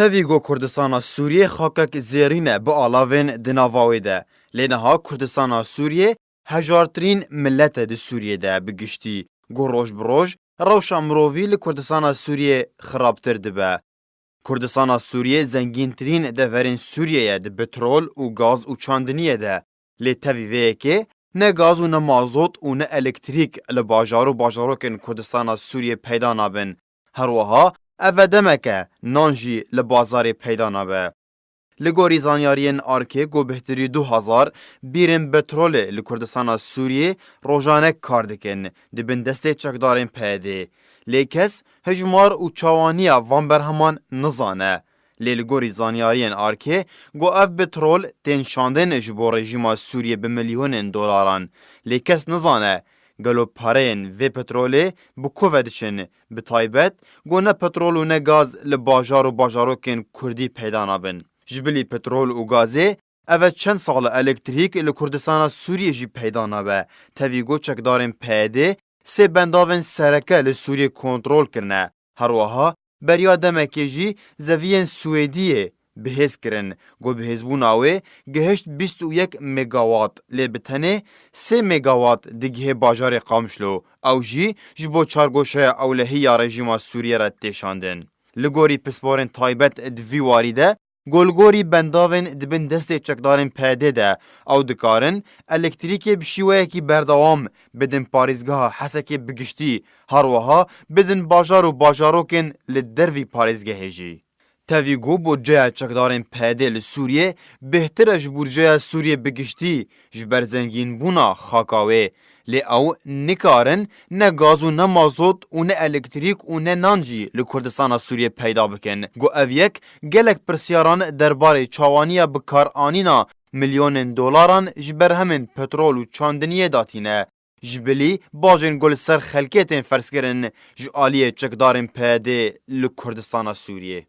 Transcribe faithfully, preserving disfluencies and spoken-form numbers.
Tevî ku Kurdistana Sûriyê xakek zêrîn e bi alavên di nava wê de, lê niha Kurdistana Sûriyê hejartirîn milet e di Sûriyê de bi giştî, ku roj bi roj rewşa mirovî li Kurdistana Sûriyê xirabtir dibe. Kurdistana Sûriyê zengîntirîn deverên Sûriyê ye di petrol û gaz û çandiniyê de. Lê tevî vê yekê ne gaz û ne mazot û ne elektrîk li bajar û bajarokên Kurdistana Sûriyê peyda nabin. Her wiha ev e demek e nan jî li bazarê peyda nabe. Li gorî zanyariyên ARKê ku bêhtirî du hezar bîrên petrolê li Kurdistana Sûriyê rojane kar dikin, di bin destê çekdarên P Y D'ê. Lê kes hejmar û çawaniya van berheman nizane. Lê li gorî zanyariyên ARKê ku ev petrol tên şandin ji bo rejîma Sûriyê bi milyonên dolaran. Lê kes nizane gelo pareyên vê petrolê bi ku ve diçin, bi taybet ku ne petrol û ne gaz li bajar û bajarokên Kurdî peyda nabin. Ji bilî petrol û gazê, ev e çend sal e elektrîk li Kurdistana Sûriyê jî peyda nabe. Tevî ku çekdarên P Y D'ê sê bendavên sereke li Sûriyê kontrol kirine. Her wiha beriya demekê jî zeviyên Swêdiyê bihêz kirin, ku bihêzbûna wê gihişt bîst û yek megawat, lê bi tenê sê megawat digihê bajarê Qamişlo. Ew jî ji bo çargoşeya ewlehî ya rejîma Sûriyê re tê şandin. Li gorî pisporên taybet di vî warî de, ku li gorî bendavên di bin destê çekdarên P Y D'ê de, ew dikarin elektrîkê bi şîweyekî berdewam bidin parêzgeha Hesekê bi giştî, her wiha bidin bajar û bajarokên li dervî parêzgehê jî. Tevî ku budceya çekdarên P Y D'ê li Sûriyê bêhtir e ji budceya Sûriyê bi giştî, ji ber zengînbûna xaka wê. Lê ew nikarin ne gaz û ne mazot û ne elektrîk û ne nan jî li Kurdistana Sûriyê peyda bikin. Ku ev yek gelek pirsyaran derbarê çawaniya bikaranîna milyonên dolaran ji berhemên petrol û çandiniyê datîne. Ji bilî bajên ku li ser xelkê tên ferzkirin ji aliyê çekdarên P Y D'ê li Kurdistana Sûriyê.